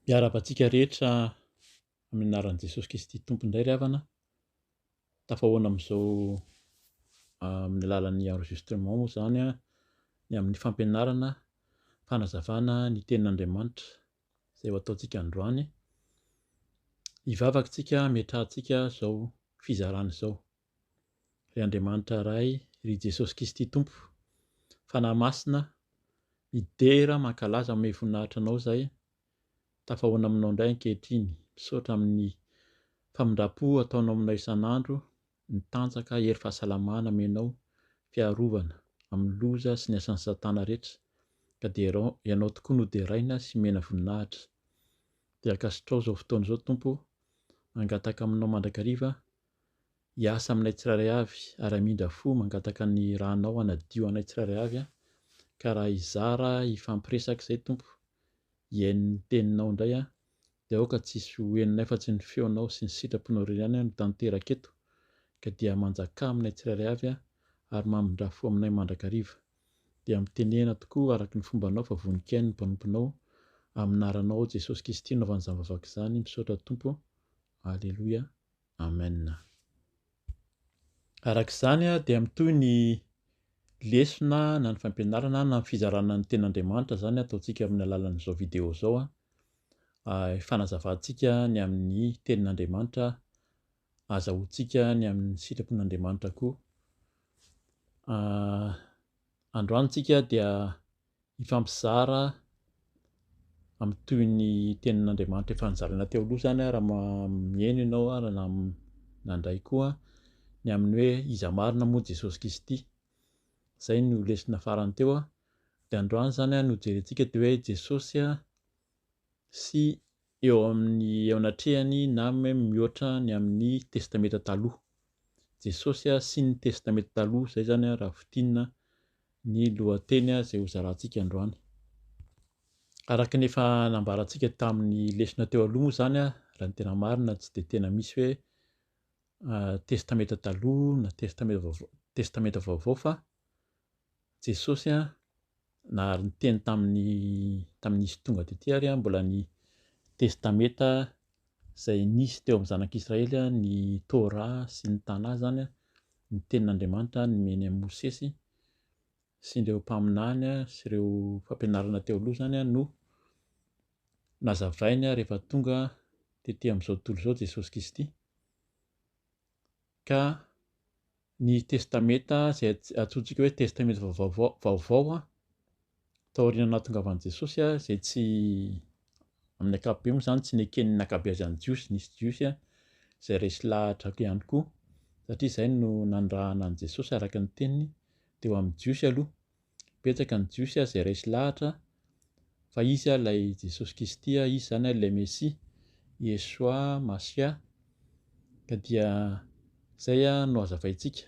Miarahaba antsika rehetra amin'ny anaran'i Jesosy Kristy Tompo indray ry havana. Tafahoana amin'izao amin'ny alalan'ny enregistrement moa izany ny amin'ny fampianarana fanazavana ny tenin'Andriamanitra izay ho ataontsika androany. Hivavaka isika hametrahantsika izao fizarana izao. Ry Andriamanitra Ray, ry Jesosy Kristy Tompo, Fanahy Masina, midera, mankalaza, manome voninahitra Anao izahay, tafahoana aminao indray ankehitriny, misaotra amin'ny famindram-po ataonao aminay isan'andro, ny tanjaka, hery fahasalamana amenao, fiarovana amin'ny loza sy ny asan'i satana rehetra, ka dia Ianao tokoa no deraina sy omena voninahitra. Dia ankasitrao izao fotoana izao Tompo, mangataka aminao mandrakariva hiasa aminay tsirairay avy ary hamindra fo mangataka ny ranao hanadio anay tsirairay avy ka raha hizara hifampiresaka izay Tompo hihaino ny teninao indray dia aoka tsy hisy ho henonay fa tsy ny feonao sy ny sitraponao irery ihany no tanteraka eto ka dia manjakà aminay tsirairay avy ary mamindrà fo aminay mandrakariva dia mitenena tokoa araka ny fombanao fa vonon-kihaino ny mpanomponao aminaranao Jesosy Kristy anaovana izany vavaka izany misaotra Tompo Aleloia Amen. Araka izany dia mitohy ny lesona na ny fampianarana na ny fizarana ny tenin'Andriamanitra izany ataontsika amin'ny alalan'izao video izao. Fanazavantsika ny amin'ny tenin'Andriamanitra, azahoantsika ny amin'ny sitrapon'Andriamanitra koa. Androany tsika dia hifampizara amin'ny toy ny tenin'Andriamanitra efa nozaraina teo aloha izany raha mihaino ianao ary na nandray koa ny amin'ny hoe iza marina moa Jesosy Kristy. Izay no lesona farany teo. Dia androany izany no jerentsika dia hoe Jesosy sy eo amin'ny eo anatrehany na mihoatra ny amin'ny Testamenta Taloha. Jesosy sy ny Testamenta Taloha, izay izany raha fintinina ny lohateny izay hozarantsika androany. Araka ny efa nambarantsika tamin'ny lesona teo aloha moa izany, raha ny tena marina tsy dia tena misy hoe Testamenta Taloha na Testamenta Vaovao, Testamenta Vaovao fa Jesosy na ary niteny tamin'ny tamin'izy tonga tety ary mbola ny Testamenta izay nisy teo amin'ny zanak'Israely ny Torah sy ny Tanah izany, ny tenin'Andriamanitra nomeny an'i Mosesy sy ireo mpaminany sy ireo fampianarana teo aloha izany no nazavainy rehefa tonga tety amin'izao tontolo izao Jesosy Kristy. Ka ny Testamenta izay antsointsika hoe Testamenta vaovao vaovao taorian'ny nahatongavan'i Jesosy izay tsy amin'ny ankapobeny moa izany tsy neken'ny ankabeazan'ny Jiosy, nisy Jiosy izay resy lahatra ihany koa satria izay no nanirahana an'i Jesosy araka ny teniny teo amin'ny Jiosy aloha. Betsaka ny Jiosy izay resy lahatra fa izy ilay Jesosy Kristy, izy izany ilay Mesia, Yeshua Mashiah. Ka dia izay no hazavaintsika.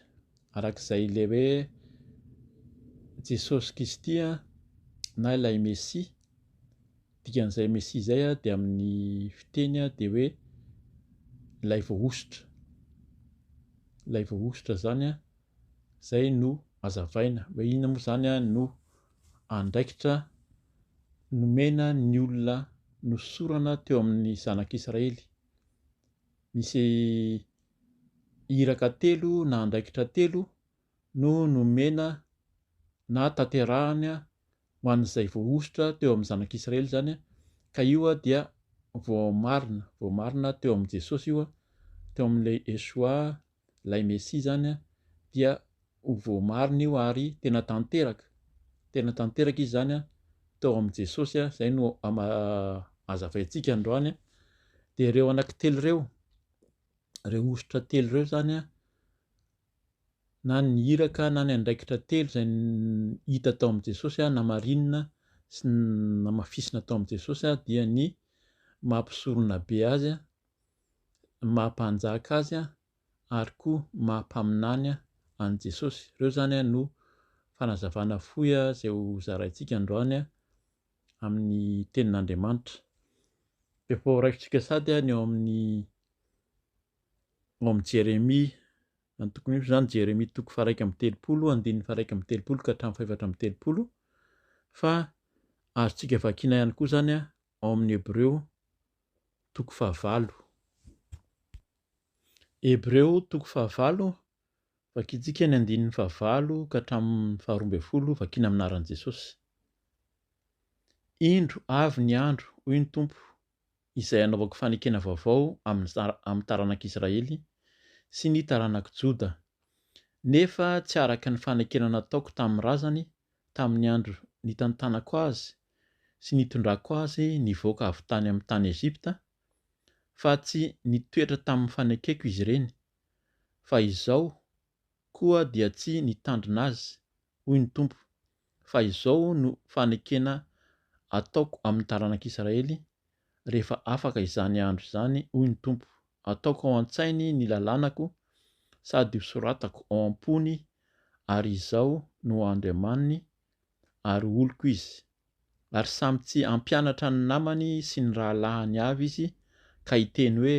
Araka izay ilay hoe Jesosy Kristy na ilay Mesia, dikan'izay Mesia izay dia amin'ny fiteny dia hoe ilay voahosotra. Ilay voahosotra izany Izay no hazavaina hoe inona moa izany no andraikitra nomena ny olona nosorana teo amin'ny zanak'Israely. Misy iraka telo na andraikitra telo no nomena na tanterahany ho an'izay voahosotra teo amin'ny zanak'Israely izany ka io dia voamarina, voamarina teo amin'i Jesosy io, teo amin'ilay Yeshua ilay Mesia izany dia ho voamarina io ary tena tanteraka, tena tanteraka izy izany tao amin'i Jesosy, izay no hazavaintsika androany, dia ireo anankitelo ireo, ireo hosotra telo ireo izany na ny iraka na ny andraikitra telo izay hita tao amin'i Jesosy namarinina sy namafisina tao amin'i Jesosy dia ny maha mpisorona be azy ny maha mpanjaka azy ary koa maha mpaminany an'i Jesosy. Ireo izany no fanazavana fohy izay ho zaraintsika androany amin'ny tenin'Andriamanitra. Efa ho raisintsika sady ny ao amin'ny ao amin'ny Jeremia, ny tokony ho izany Jeremia toko faha 31 andininy faha 31 ka hatramin'ny faha 34 fa azontsika vakiana ihany koa izany ao amin'ny Hebreo. toko fahavalo. Hebreo toko fahavalo, vakintsika ny andininy fahavalo ka hatramin'ny faharoa ambin'ny folo, vakina amin'ny anaran'i Jesosy. Indro avy ny andro, hoy ny Tompo, izay hanaovako fanekena vaovao amin'ny taranak'Israely sy ny taranak'i Joda, nefa tsy araka ny fanekena nataoko tamin'ny razany tamin'ny andro nitantanako azy sy nitondrako azy nivoaka avy tany amin'ny tany Egypta, fa tsy nitoetra tamin'ny fanekeko izy ireny, fa izao koa dia tsy nitandrina azy, hoy ny Tompo, fa izao no fanekena ataoko amin'ny taranak'Israely, rehefa afaka izany andro izany, hoy ny Tompo, ataoko ao an-tsainy ny lalànako sady hosoratako ao am-pony, ary Izaho no ho Andriamaniny, ary ho oloko izy. Ary samy tsy hampianatra ny namany sy ny rahalahiny avy izy ka hiteny hoe,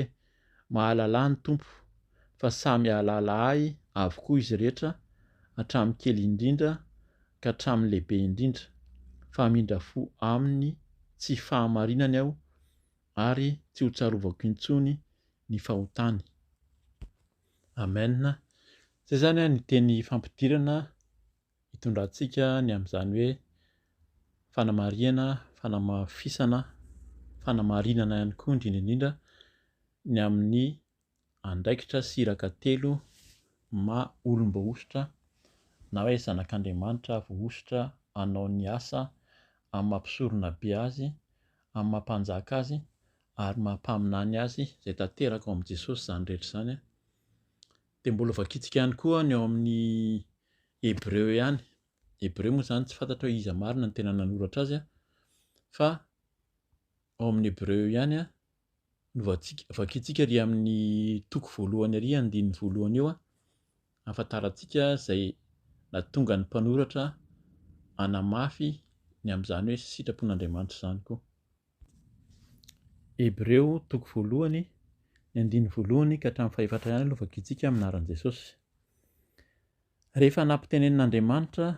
Mahalalà ny Tompo, fa samy hahalala ahy avokoa izy rehetra, hatramin'ny kely indrindra ka hatramin'ny lehibe indrindra, fa hamindra fo amin'ny tsy fahamarinany aho, ary tsy hotsarovako intsony ny fahotany. Amen. Izay izany ny teny fampidirana hitondrantsika ny amin'izany hoe fanamarihana, fanamafisana, fanamarinana ihany koa indrindra indrindra ny amin'ny andraikitra sy iraka telo maha olom-boahosotra na hoe zanak'Andriamanitra voahosotra hanao ny asa amin'ny maha mpisorona be azy, amin'ny maha mpanjaka azy ary maha mpaminany azy izay tanteraka ao amin'i Jesosy izany rehetra izany. Dia mbola vakintsika ihany koa ny ao amin'ny Hebreo ihany. Hebreo moa izany tsy fantatra hoe iza marina no tena nanoratra azy fa ao amin'ny Hebreo ihany no vakintsika ary amin'ny toko voalohany ary andininy voalohany eo ahafantarantsika izay nahatonga ny mpanoratra hanamafy ny amin'izany hoe sitrapon'Andriamanitra izany koa. Hebreo toko voalohany, ny andininy voalohany ka hatramin'ny fahefatra ihany aloha vakintsika amin'ny anaran'i Jesosy. Rehefa nampitenenin'Andriamanitra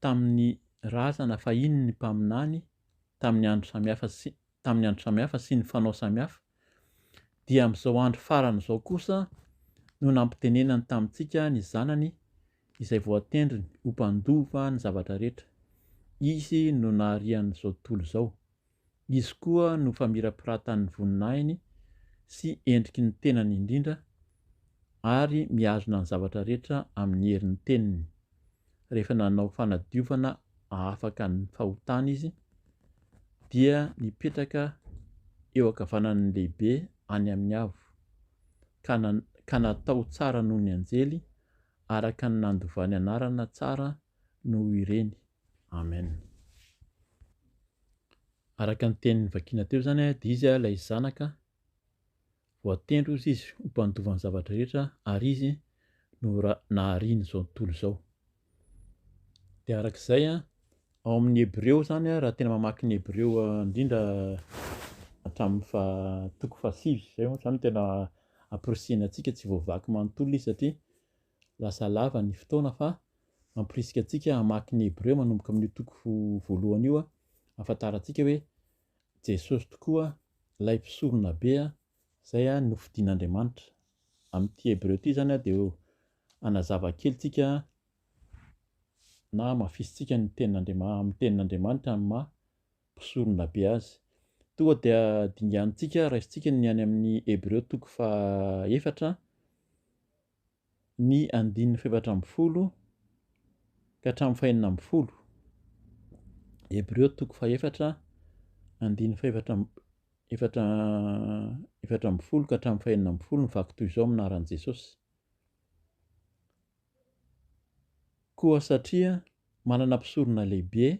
tamin'ny razana fahiny ny mpaminany tamin'ny andro samihafa sy tamin'ny andro samihafa sy ny fanao samihafa, dia amin'izao andro farany izao kosa no nampitenenany tamintsika ny Zanany izay voatendriny ho mpandova ny zavatra rehetra. Izy no naharian'izao tontolo izao. Izy koa no famirapiratan'ny voninahiny sy endriky ny tenany indrindra, ary mihazona ny zavatra rehetra amin'ny herin'ny teniny. Rehefa nanao fanadiovana hahafaka ny fahotana izy, dia nipetraka eo ankavanan'ny Lehibe any amin'ny avo, ka natao tsara noho ny anjely, araka ny nandovany anarana tsara noho ireny. Amen. Araka ny teny novakiana teo izany dia izy ilay zanaka voatendry hozy izy ho mpandova ny zavatra rehetra ary izy no nahariany izao tontolo izao. Dia araka izay ao amin'ny Hebreo izany raha tena mamaky ny Hebreo indrindra hatramin'ny faha toko fahasivy izay moa izany no tena ampirisihina antsika tsy voavaky manontolo izy satria lasa lava ny fotoana fa mampirisika antsika hamaky ny Hebreo manomboka amin'io toko voalohany io ahafantarantsika hoe Jesosy tokoa ilay mpisorona be izay nofidin'Andriamanitra. Amin'ity Hebreo ity izany dia hanazava kely tsika na hamafisintsika ny tenin'Andriamanitra amin'ny tenin'Andriamanitra amin'ny maha mpisorona be azy. Tonga dia dinganintsika, raisintsika ny any amin'ny Hebreo toko fahaefatra, ny andininy fahefatra ambin'ny folo ka hatramin'ny fahenina ambin'ny folo. Hebreo toko fahefatra, andininy fahefatra efatra 14 ka hatramin'ny fahenina ambin'ny folo mivaky toy izao amin'ny anaran'i Jesosy. Koa satria manana mpisorona lehibe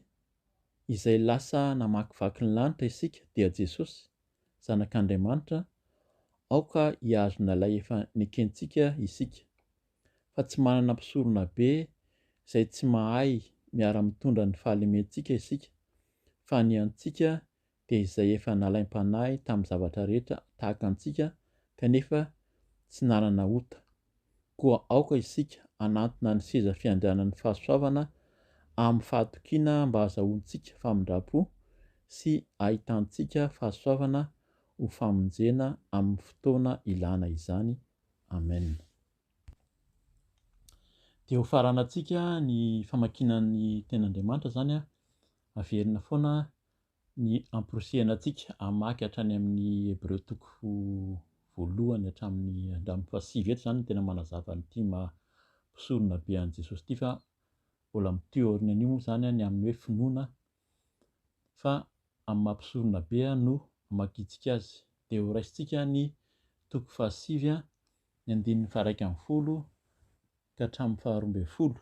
izay lasa namakivaky ny lanitra isika, dia Jesosy, Zanak'Andriamanitra, aoka hihazona ilay efa nekentsika isika, fa tsy manana mpisoronabe izay tsy mahay miara-mitondra ny fahalementsika isika, fa ny antsika dia izay efa nalaim-panahy tamin'ny zavatra rehetra tahaka antsika kanefa tsy nanana ota. Koa aoka isika hanantona ny seza fiandrianan'ny fahasoavana amin'ny fahatokiana mba hahazahoantsika famindram-po sy hahitantsika fahasoavana ho famonjena amin'ny fotoana ilana izany. Amen. Dia ho faranantsika ny famakiana ny tenin'Andriamanitra izany, averina foana ny amporisihana antsika hamaky hatrany amin'ny Hebreo toko voalohany hatramin'ny hatramin'ny fahasivy eto izany no tena manazava an'ity maha mpisorona be an'i Jesosy ity fa mbola mitohy aorianan'io moa izany ny amin'ny hoe finoana fa amin'ny maha mpisorona be no hamakiantsika azy. Dia ho raisintsika ny toko fahasivy ny andininy faha-11 ka hatramin'ny faha-12.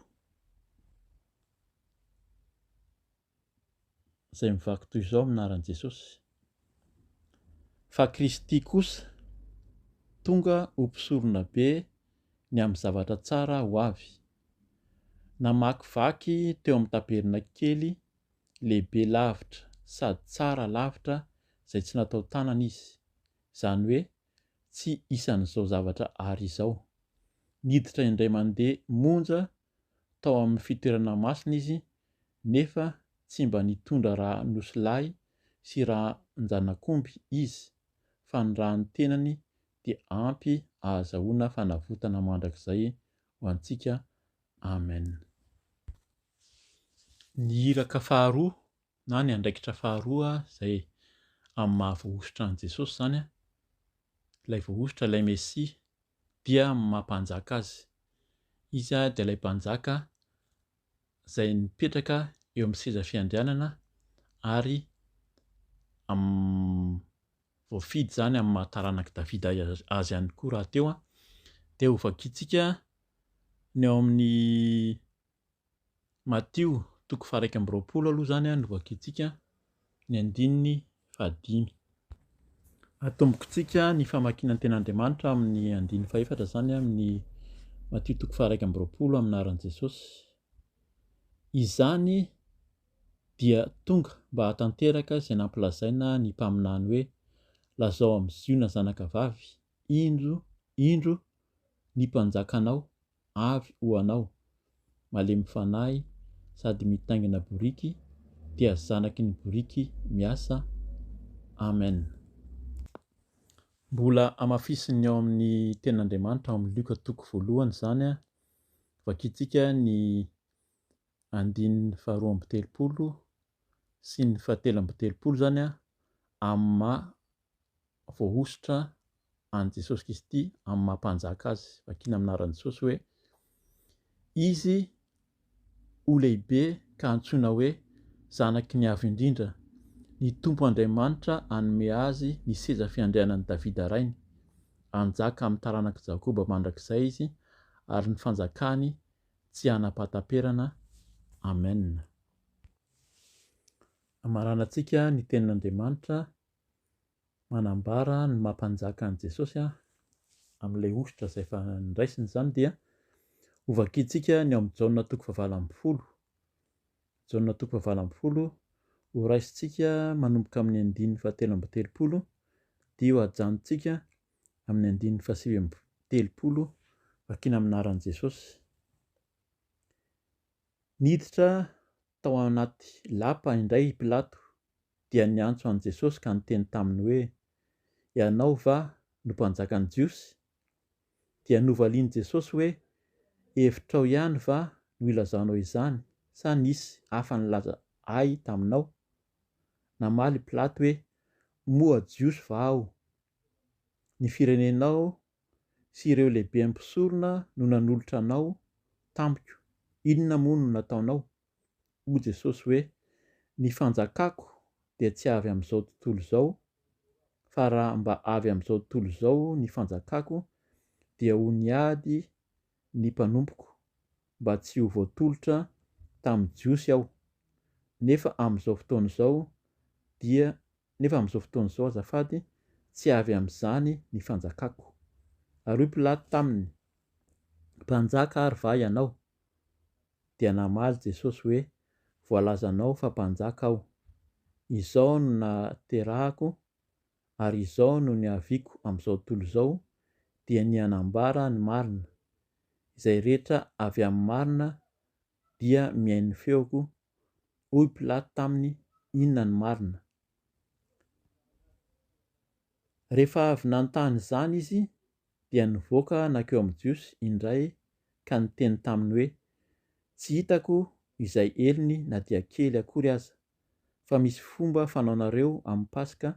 Izay mivaky toy izao amin'ny anaran'i Jesosy. Fa Kristy kosa tonga ho mpisoronabe ny amin'ny zavatra tsara ho avy. Namakivaky teo amin'ny tabernakely lehibe lavitra sady tsara lavitra izay tsy natao tanana izy, izany hoe tsy isan'izao zavatra àry izao. Niditra indray mandeha monja tao amin'ny fitoerana masina izy nefa tsy mba nitondra rà nosilahy sy ràn-janak'omby izy fa ny ràn'ny tenany dia ampy ahazahoana fanavotana mandrakizay ho antsika. Amen. Ny iraka faharoa na ny andraikitra faharoa izay amin'ny maha voahosotra an'i Jesosy izany, ilay voahosotra, ilay Mesia, dia amin'ny maha mpanjaka azy. Izy dia ilay mpanjaka izay nipetraka eo amin'ny seza fiandrianana ary amin'ny voafidy izany amin'ny maha taranak'i Davida azy ihany koa rahateo. Dia hovakintsika ny ao amin'ny Matio toko faha-21 aloha izany no vakintsika ny andininy fahadimy. Atombokintsika ny famakiana ny tenin'Andriamanitra amin'ny andininy fahefatra izany amin'ny Matio toko faha-21 amin'ny anaran'i Jesosy. Izany dia tonga mba hahatanteraka izay nampilazaina ny mpaminany hoe, Lazao amin'i Ziona zanakavavy, indro, indro ny mpanjakanao avy ho anao, malemy fanahy sady mitaingina boriky dia zanaky ny boriky miasa. Amen. Mbola hamafisin'ny ao amin'ny tenin'Andriamanitra ao amin'ny Lioka toko voalohany izany, vakintsika ny andininy faharoa amby telopolo sy ny fahatelo amby telopolo izany amin'ny maha voahosotra an'i Jesosy Kristy amin'ny maha mpanjaka azy. Vakina amin'ny anaran'i Jesosy hoe Izy ho lehibe ka antsoina hoe Zanaky ny Avo Indrindra, ny Tompo Andriamanitra hanome azy ny seza fiandrianan'i Davida rainy. Hanjaka amin'ny taranak'i Jakoba mandrakizay izy, ary ny fanjakany tsy hanam-pahataperana. Amen. Amaranantsika ny tenin'Andriamanitra manambara ny maha mpanjaka an'i Jesosy amin'ilay hosotra izay efa noraisiny izany dia hovakintsika ny ao amin'ny Jaona toko fahavalo ambin'ny folo. Jaona toko fahavalo ambin'ny folo horaisintsika manomboka amin'ny andininy fahatelo amby telopolo dia ho ajanontsika amin'ny andininy fahasivy amby telopolo vakina amin'ny anaran'i Jesosy. Niditra tao anaty lapa indray i Pilato dia niantso an'i Jesosy ka niteny taminy hoe, Ianao va no Mpanjakan'ny Jiosy? Dia novalian'i Jesosy hoe, Hevitrao ihany va no ilazanao izany sa nisy hafa nilaza ahy taminao? Namaly i Pilato hoe, Moa Jiosy va aho? Ny firenenao sy ireo lehiben'ny mpisorona no nanolotra anao tamiko. Inona moa no nataonao? Hoy Jesosy hoe, Ny fanjakako dia tsy avy amin'izao tontolo izao, fa raha mba avy amin'izao tontolo izao ny fanjakako, dia ho niady ny mpanompoko, mba tsy ho voatolotra tamin'ny Jiosy aho. Nefa amin'izao fotoana izao dia nefa amin'izao fotoana izao azafady, tsy avy amin'izany ny fanjakako. Ary hoy Pilato taminy, Mpanjaka ary va ianao? Dia namaly Jesosy hoe, Voalazanao fa mpanjaka aho. Izao no nahaterahako, ary izao no niaviako amin'izao tontolo izao, dia ny hanambara ny marina. Izay rehetra avy amin'ny marina dia mihaino ny feoko, Hoy Pilato taminy, Inona no marina? Rehefa avy nanontany izany izy, dia nivoaka nankeo amin'ny Jiosy indray ka niteny taminy hoe, Tsy hitako izay helony na dia kely akory aza, fa misy fomba fanaonareo amin'ny Paska,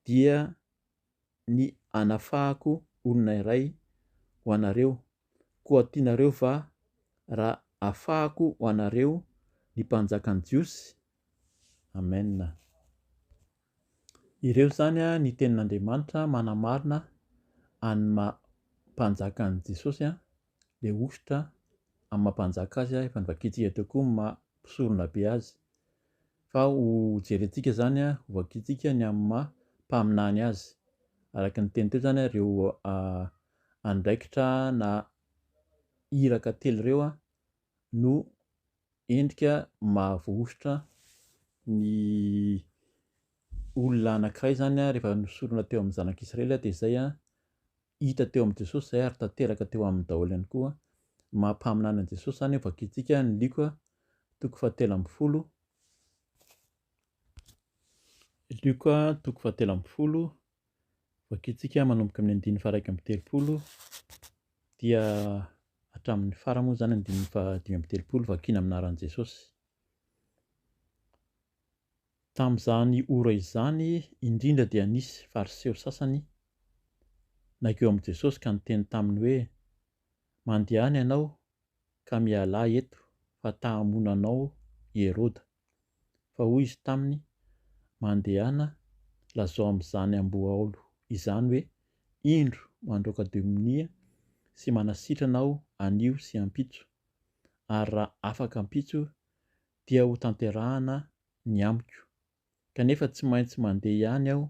dia ny hanafahako olona iray ho anareo, koa tianareo va raha hafahako ho anareo ny Mpanjakan'ny Jiosy? Amen. Ireo izany ny tenin'Andriamanitra manamarina an'ny maha mpanjaka an'i Jesosy, ilay hosotra amin'ny maha mpanjaka azy, efa novakintsika teo koa ny maha mpisorona be azy. Fa ho jerentsika izany, ho vakintsika ny amin'ny maha mpaminany azy. Araka ny teny teo izany ireo andraikitra na iraka telo ireo no endrika mahavoahosotra ny olona anankiray izany rehefa nosorona teo amin'ny zanak'Israely dia izay hita teo amin'i Jesosy izay ary tanteraka teo aminy daholo ihany koa. Ny maha mpaminany an'i Jesosy izany vakintsika ny Lioka toko fahatelo ambin'ny folo. Lioka toko fahatelo ambin'ny folo vakintsika manomboka amin'ny andininy faha-31 dia hatramin'ny fara moa izany andininy faha-35 vakiana amin'ny anaran'i Jesosy. Tamin'izany ora izany indrindra dia nisy Fariseo sasany nankeo amin'i Jesosy ka niteny taminy hoe, Mandehana ianao ka mialà eto fa ta hamono anao i Heroda. Fa hoy izy taminy, Mandehana, lazao amin'izany amboahaolo izany hoe, Indro mandroaka demonia sy manasitrana aho anio sy ampitso, ary raha afaka ampitso dia ho tanterahana ny amiko. Kanefa tsy maintsy mandeha ihany aho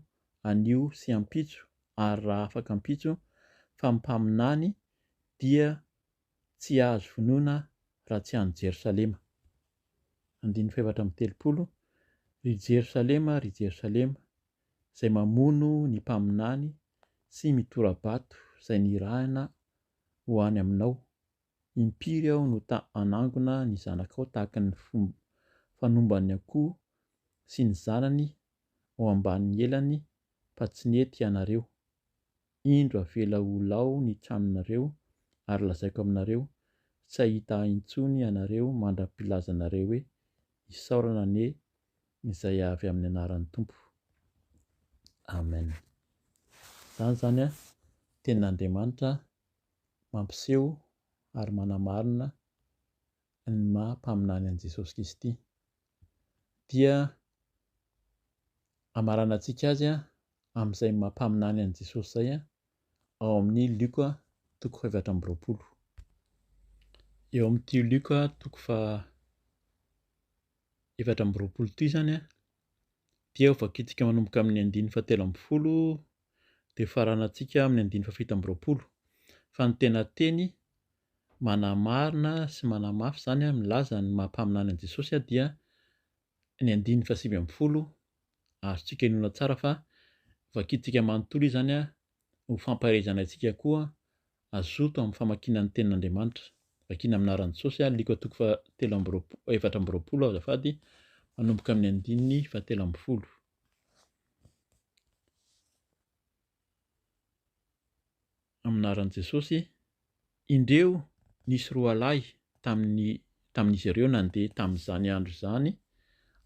anio sy ampitso ary raha afaka ampitso, fa ny mpaminany dia tsy azo vonoina raha tsy any Jerosalema. Andininy faha-34, Ry Jerosalema, ry Jerosalema, izay mamono ny mpaminany sy mitora-bato izay nirahina ho any aminao, impiry aho no ta hanangona ny zanakao tahaka ny fanomban'ny akoho sy ny zanany ao ambanin'ny elany fa tsy nety ianareo. Indro avela ho lao ny tranonareo ary lazaiko aminareo, tsy hahita ahy intsony ianareo mandra-pilazanareo hoe, Isaorana anie izay avy amin'ny anaran'ny Tompo. Amen. Izany izany an, tenin'Andriamanitra mampiseho ary manamarina ny maha mpaminany an'i Jesosy Kristy. Dia amaranantsika azy amin'izay maha mpaminany an'i Jesosy izay ao amin'ny Lioka toko faha-24. Eo amin'ity Lioka toko faha 24 ity izany dia ho vakintsika manomboka amin'ny andininy fahatelo ambin'ny folo dia faranantsika amin'ny andininy faha-27. Fa ny tena teny manamarina sy manamafy izany milaza ny maha mpaminany an'i Jesosy dia ny andininy faha-19. Azontsika inoana tsara fa vakintsika manontolo izany ho fampaherezana antsika koa hazoto amin'ny famakiana ny tenin'Andriamanitra. Vakiana amin'ny anaran'i Jesosy, Lioka toko fahatelo amby roapolo, 24 azafady, manomboka amin'ny andininy fahatelo ambin'ny folo. Amin'ny anaran'i Jesosy, indreo nisy roalahy tamin'ny tamin'izy ireo nandeha tamin'izany andro izany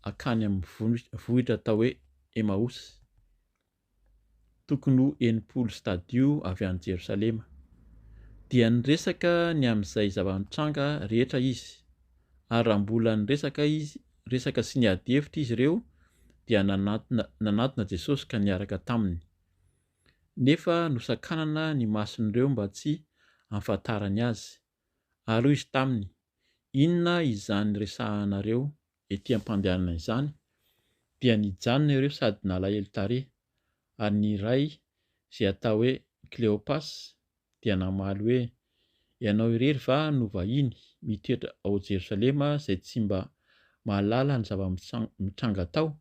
hankany amin'ny vohitra atao hoe Emaosy, tokony ho 60 stadio avy any Jerosalema. Dia niresaka ny amin'izay zava-nitranga rehetra izy. Ary raha mbola niresaka izy, resaka sy niady hevitra izy ireo, dia nanatona nanatona Jesosy ka niaraka taminy. Nefa nosakanana ny mason'ireo mba tsy hahafantarany azy. Ary hoy izy taminy, Inona izany resahanareo ety am-pandehanana izany? Dia nijanona ireo sady nalahelo tarehy. Ary ny iray, izay atao hoe Kleopas, dia namaly hoe, Ianao irery va no vahiny mitoetra ao Jerosalema izay tsy mba mahalala ny zava-mitranga tao,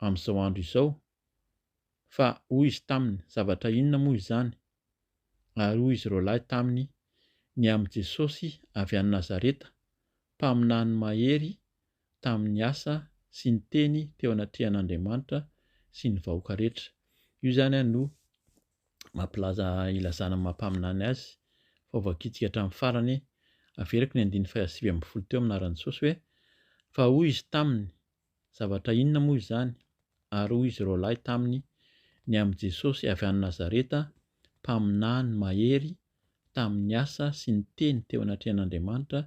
amin'izao andro izao? Fa hoy izy taminy, Zavatra inona moa izany? Ary hoy izy roalahy taminy, Ny amin'i Jesosy avy any Nazareta, mpaminany mahery tamin'ny asa sy ny teny teo anatrehan'Andriamanitra sy ny vahoaka rehetra. Io izany no mampilaza ilazana ny maha mpaminany azy fa ho vakintsika hatramin'ny farany. Averiko ny andininy faha 19 teo amin'ny anaran'i Jesosy hoe, Fa hoy izy taminy, Zavatra inona moa izany? Ary hoy izy roalahy taminy, Ny amin'i Jesosy avy any Nazareta, mpaminany mahery tamin'ny asa sy ny teny teo anatrehan'Andriamanitra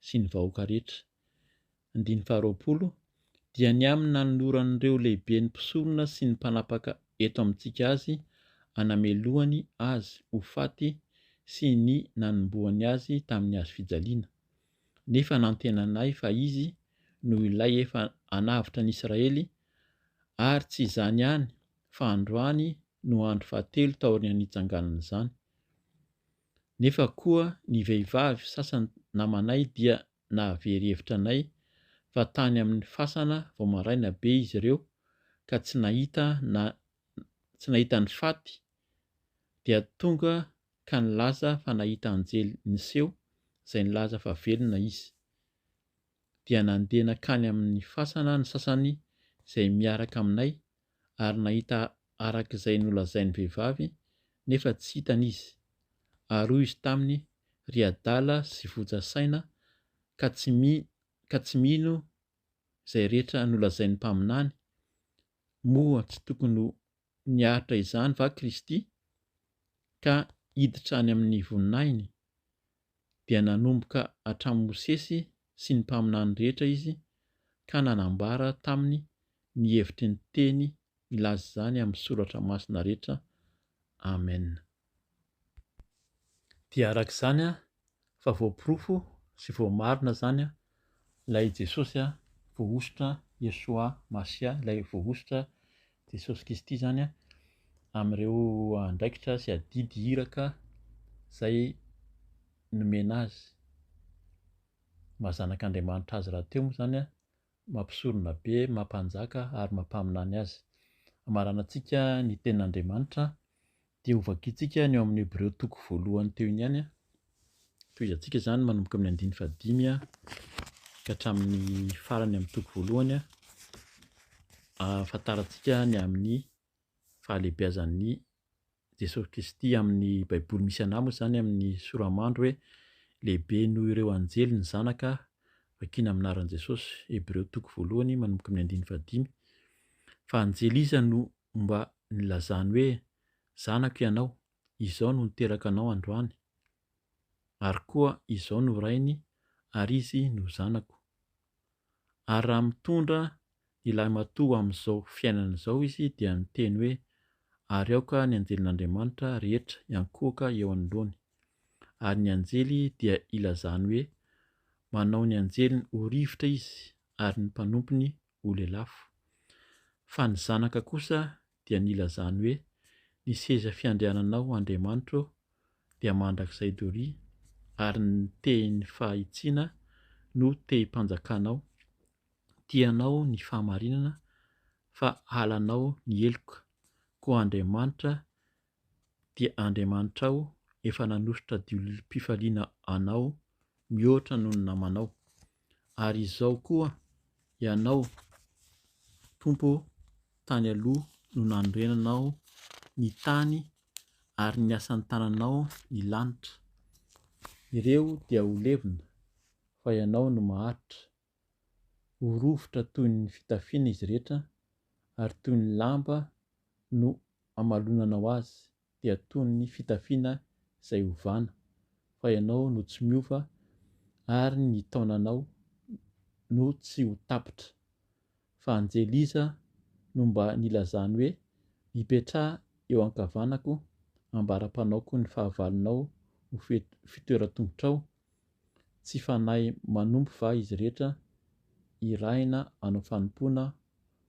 sy ny vahoaka rehetra. Andininy faharoapolo, dia ny amin'ny nanoloran'ireo lehiben'ny mpisorona sy ny mpanapaka eto amintsika azy hanamelohany azy ho faty sy ny nanombohany azy tamin'ny hazo fijaliana. Nefa nantenanay fa izy no ilay efa hanavotra ny Israely, ary tsy izany ihany fa androany no andro fahatelo taorian'ny nitsanganan'izany. Nefa koa ny vehivavy sasany namanay dia nahavery hevitra anay fa tany amin'ny fasana vao maraina be izy ireo ka tsy nahita na tsy nahita ny faty dia tonga ka nilaza fa nahita anjely niseho izay nilaza fa velona izy. Dia nandeha nankany amin'ny fasana ny sasany izay miaraka aminay ary nahita araka izay nolazain'ny vehivavy, nefa tsy hitany izy. Ary hoy izy taminy, Ry adala sy votsa saina, ka tsy ka tsy mino izay rehetra nolazain'ny mpaminany, moa tsy tokony ho niaritra izany va Kristy, ka hiditra any amin'ny voninahiny? Dia nanomboka hatramin'i Mosesy sy ny mpaminany rehetra izy ka nanambara taminy ny hevitry ny teny milaza izany amin'ny soratra masina rehetra. Amen. Dia araka izany fa voaporofo sy voamarina izany ilay Jesosy voahosotra Yeshua Mashiah, ilay voahosotra Jesosy Kristy izany amin'ireo andraikitra sy adidy iraka izay nomena azy. Maha zanak'Andriamanitra azy rahateo moa izany maha mpisorona be, maha mpanjaka ary maha mpaminany azy. Hamaranantsika ny tenin'Andriamanitra dia hovakintsika ny ao amin'ny Hebreo toko voalohany teo iny ihany. Tohizantsika izany manomboka amin'ny andininy fahadimy ka hatramin'ny farany amin'ny toko voalohany. Ahafantarantsika ny amin'ny fahalehibiazan'ny Jesosy Kristy amin'ny Baiboly misy anah moa izany amin'ny soramandry hoe lehibe noho ireo anjely ny Zanaka vakiana amin'ny anaran'i Jesosy, Hebreo toko voalohany manomboka amin'ny andininy fahadimy. Fa anjely iza no mba nilazany hoe Zanako ianao, izao no niteraka anao androany? Ary koa izao no Rainy ary izy no Zanako. Ary raha mitondra ny lahimatoa amin'izao fiainana izao izy dia niteny hoe, Ary aoka ny anjelin'Andriamanitra rehetra hiankohoka eo anoloany. Ary ny anjely dia ilazany hoe, Manao ny anjeliny ho rivotra izy ary ny mpanompony ho lelafo. Fa ny Zanaka kosa dia nilazany hoe, Ny seza fiandriananao, Andriamanitro ô, dia mandrakizay doria, ary ny tehin'ny fahitsiana no tehim-panjakanao. Tianao ny fahamarinana, fa halanao ny heloka. Koa Andriamanitra dia Andriamanitrao efa nanosotra diolilom-pifaliana anao mihoatra noho ny namanao. Ary izao koa, Ianao, Tompo ô, tany aloha no nanorenanao ny tany ary ny asan'ny tananao ny lanitra. Ireo dia ho levona, fa Ianao no maharitra. Ho rovitra toy ny fitafiana izy rehetra, ary toy ny lamba no hamalonanao azy, dia toy ny fitafiana izay ovana, fa Ianao no tsy miova, ary ny taonanao no tsy ho tapitra. Fa anjely iza no mba nilazany hoe, Mipetraha eo ankavanako, ambara-panaoko ny fahavalonao ho fitoeran-tongotrao? Tsy fanahy manompo va izy rehetra irahina hanao fanompoana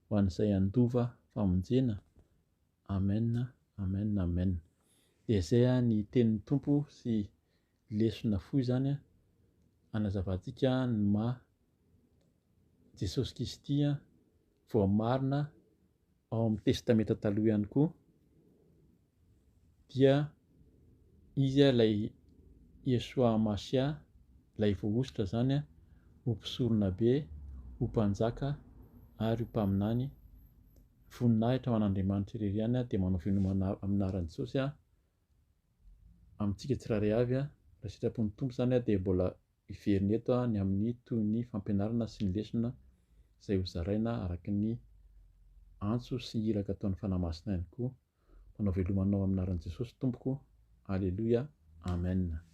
ho an'izay handova famonjena? Amen Amen Amen. Dia izay ny tenin'ny Tompo sy lesona fohy izany hanazavantsika ny maha Jesosy Kristy voamarina ao amin'ny Testamenta Taloha ihany koa dia izy ilay Yeshua Mashiah, ilay voahosotra izany ho mpisoronabe, ho mpanjaka ary ho mpaminany. Voninahitra ho an'Andriamanitra irery ihany dia manao veloma amin'ny anaran'i Jesosy amintsika tsirairay avy. Raha sitrapon'ny Tompo izany dia mbola hiverina eto ny amin'ny tohin'ny fampianarana sy ny lesona izay hozaraina araka ny antso sy iraka ataon'ny Fanahy Masina ihany koa. Manao veloma anao amin'ny anaran'i Jesosy Tompoko. Aleloia. Amen.